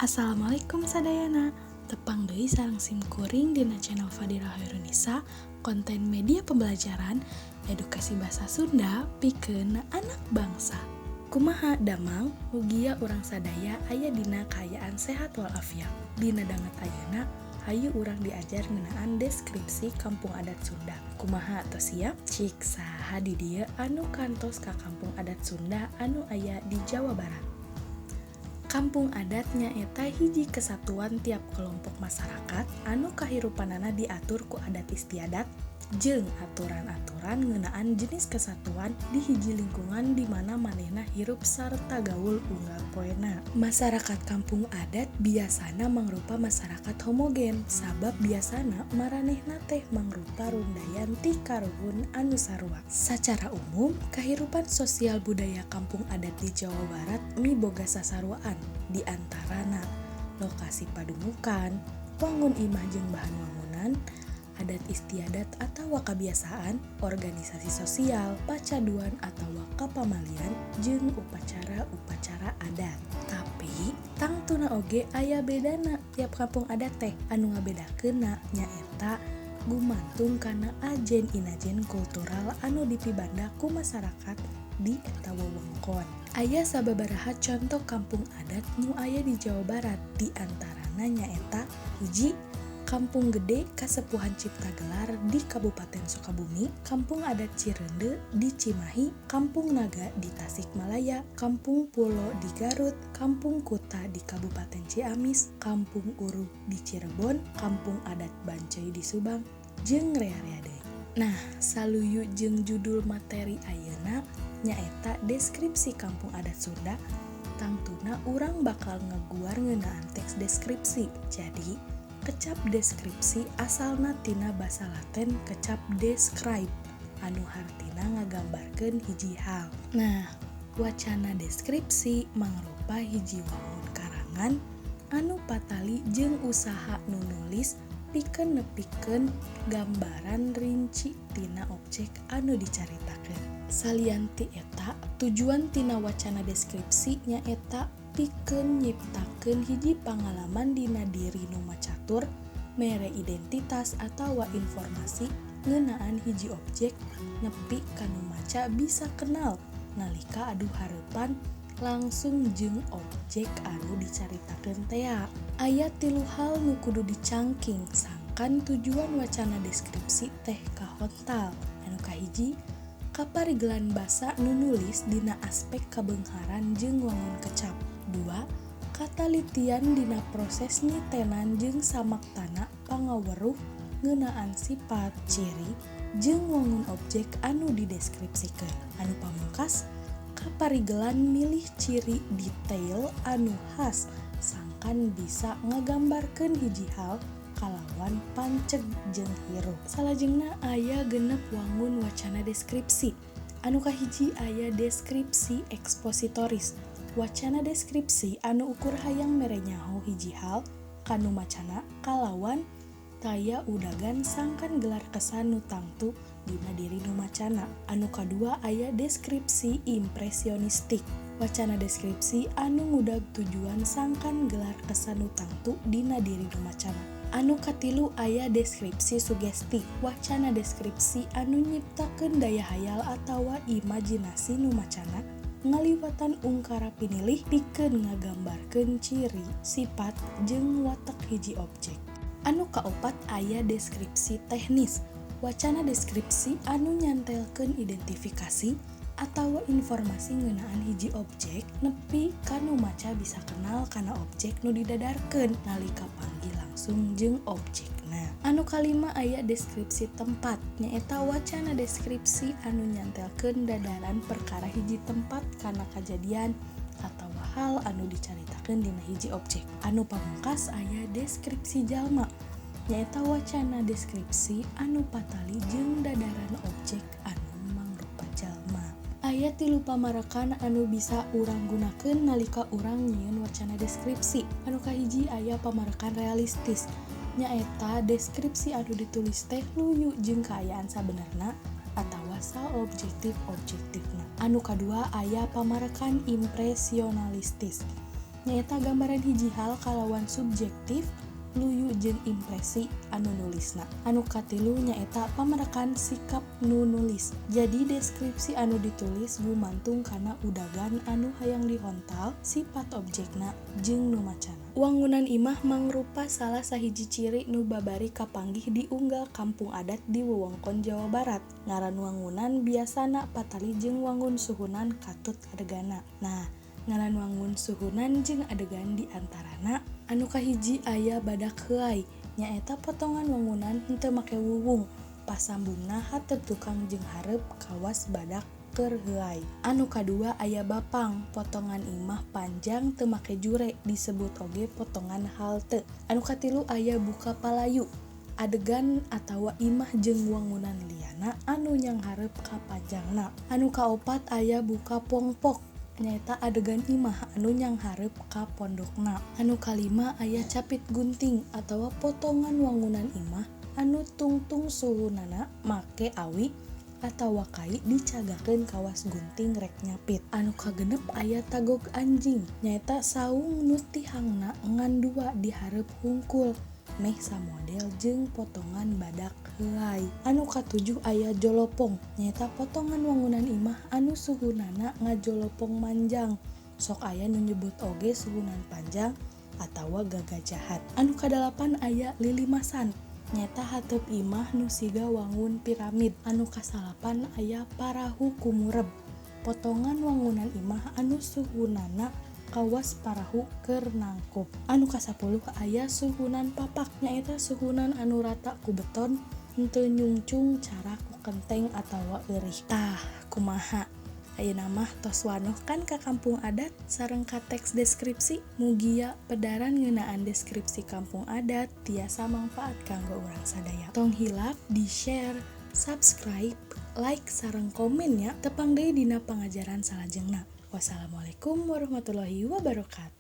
Assalamualaikum sadayana. Tepang deui sareng sim kuring dina channel Fadira Hoirunisa, konten media pembelajaran edukasi bahasa Sunda pikeun anak bangsa. Kumaha damang? Mugia urang sadaya aya dina kaayaan sehat walafiat. Dina danget ayeuna, hayu urang diajar ngeunaan deskripsi kampung adat Sunda. Kumaha, tos siap? Cik saha di dieu anu kantos ka kampung adat Sunda anu aya di Jawa Barat? Kampung adat nyaeta hiji kesatuan tiap kelompok masyarakat anu kahirupanana diatur ku adat istiadat jeung aturan-aturan ngeunaan jenis kesatuan di hiji lingkungan di mana manehna hirup sarta gaul unggal poena. Masyarakat kampung adat biasana mangrupa masyarakat homogen, sabab biasana maranehna teh mangrupa rundayan ti karuhun anu sarua. Sacara umum, kahirupan sosial budaya kampung adat di Jawa Barat miboga sasaruaan, di antarana lokasi padumukan, wangun imah jeung bahan wangunan, adat istiadat atawa kabiasaan, organisasi sosial, pacaduan atawa kapamalian, jeung upacara-upacara adat. Tapi tangtuna oge aya bedana tiap kampung adat teh. Anu ngabedakeunna nyaeta gumantung kana ajen inajen kultural anu dipibanda ku masyarakat di eta wewengkon. Aya sababaraha contoh kampung adat nu aya di Jawa Barat, di antarana nyaeta hiji, Kampung Gede Kasepuhan Cipta Gelar di Kabupaten Sukabumi, Kampung Adat Cireundeu di Cimahi, Kampung Naga di Tasikmalaya, Kampung Pulo di Garut, Kampung Kuta di Kabupaten Ciamis, Kampung Urug di Cirebon, Kampung Adat Banceuy di Subang, jeung rea-rea deui. Nah, saluyu jeung judul materi ayeuna nyaeta deskripsi Kampung Adat Sunda, tangtuna urang bakal ngeguar ngeunaan teks deskripsi. Jadi, kecap deskripsi asalna tina basa Latin kecap describe anu hartina ngagambarkeun hiji hal. Nah, wacana deskripsi mangrupa hiji wangun karangan anu patali jeung usaha nu nulis pikeun nepikeun gambaran rinci tina objek anu dicaritakeun. Salian ti eta, tujuan tina wacana deskripsi nyaeta pikeun nyiptakeun hiji pangalaman dina diri nu macatur, mere identitas atawa informasi ngeunaan hiji objek nepi ka nu maca bisa kenal nalika adu hareupan langsung jeung objek anu dicaritakeun tea. Aya tilu hal nu kudu dicangking sangkan tujuan wacana deskripsi teh kahontal. Anu kahiji, kaparigelan basa nu nulis dina aspek kabeungharan jeung wangun kecap. 2, katalitian dina proses nyitenan jeung samaktana pangaweruh ngeunaan sifat, ciri, jeung wangun objek anu dideskripsikeun. Anu pamungkas, kaparigelan milih ciri detail anu khas sangkan bisa ngagambarkeun hiji hal kalawan panceg jeung hirup. Salajengna aya 6 wangun wacana deskripsi. Anu kahiji aya deskripsi ekspositoris. Wacana deskripsi anu ukur hayang mere nyaho hiji hal kanu macana kalawan taya udagan sangkan gelar kesan nu tangtu dina diri nu macana. Anu kadua aya deskripsi impresionistik. Wacana deskripsi anu ngudag tujuan sangkan gelar kesan nu tangtu dina diri nu macana. Anu katilu aya deskripsi sugesti. Wacana deskripsi anu nyiptakeun daya hayal atawa imajinasi nu macana ngaliwatan ungkara pinilih pikeun ngagambarkeun ciri, sifat, jeung watek hiji objek. Anu kaopat aya deskripsi teknis. Wacana deskripsi anu nyantelkeun identifikasi atawa informasi ngeunaan hiji objek nepi ka nu maca bisa kenal kana objek nu didadarkeun nalika panggih langsung jeung objekna. Anu kalima aya deskripsi tempat, nyaeta wacana deskripsi anu nyantelkeun dadaran perkara hiji tempat kana kajadian atawa hal anu dicaritakeun dina hiji objek. Anu pamungkas aya deskripsi jalma, nyaeta wacana deskripsi anu patali jeung dadaran objek anu mangrupa jalma. Aya 3 pamarekan anu bisa urang gunakeun nalika urang nyieun wacana deskripsi. Anu kahiji aya pamarekan realistis, nyaeta deskripsi anu ditulis teh luyu jeung kaayaan sabenerna atawa saobjektif-objektifna. Anu kadua aya pamarekan impresionalistis, Nyaeta gambaran hiji hal kalawan subjektif, luyu jeung impresi anu nulisna. Anu katilu nyaeta pamerekan sikap nu nulis. Jadi deskripsi anu ditulis gumantung kana udagan anu hayang dihontal, sifat objekna jeung nu macana. Wangunan imah mangrupa salah sahiji ciri nu babari kapanggih di unggal kampung adat di wewengkon Jawa Barat. Ngaran wangunan biasana patali jeung wangun suhunan katut adeganna. Nah, ngaran wangun suhunan jeung adegan di antarana anu kahiji aya badak heuay, nyaeta potongan wangunan henteu make wuwung, pasambungna hateup tukang jeung hareup kawas badak keur heuay. Anu kadua aya bapang, potongan imah panjang teu make jure, disebut oge potongan halte. Anu katilu aya buka palayu, adegan atawa imah jeung wangunan liana anu nyanghareup ka panjangna. Anu kaopat aya buka pongpok, nyaeta adegan imah anu nyanghareup ka pondokna. Anu kalima aya capit gunting atawa potongan wangunan imah anu tungtung suhunana make awi atawa kai dicagakeun kawas gunting rek nyapit. Anu kagenep aya tagog anjing, nyaeta saung nu tihangna ngan dua dihareup hungkul, meh samodel jeung potongan badak heuay. Anu katujuh aya jolopong, nyaeta potongan wangunan imah anu suhunana ngajolopong manjang, sok aya nu nyebut oge suhunan panjang atawa gagajahan. Anu kadalapan aya lilimasan, nyaeta hateup imah nu siga wangun piramid. Anu kasalapan aya parahu kumureb, potongan wangunan imah anu suhunana kawas parahu keur nangkup. Anu kasapuluh aya suhunan papak, nyaeta suhunan anu rata ku beton henteu nyungcung cara ku kenteng atawa eurih. Tah, kumaha? Ayeuna mah tos wanoh kan ka kampung adat sareng ka teks deskripsi. Mugia pedaran ngeunaan deskripsi kampung adat tiasa mangfaat kanggo urang sadaya. Tong hilap di-share, subscribe, like sareng komen ya. Tepang deui dina pangajaran salajengna. Wassalamualaikum warahmatullahi wabarakatuh.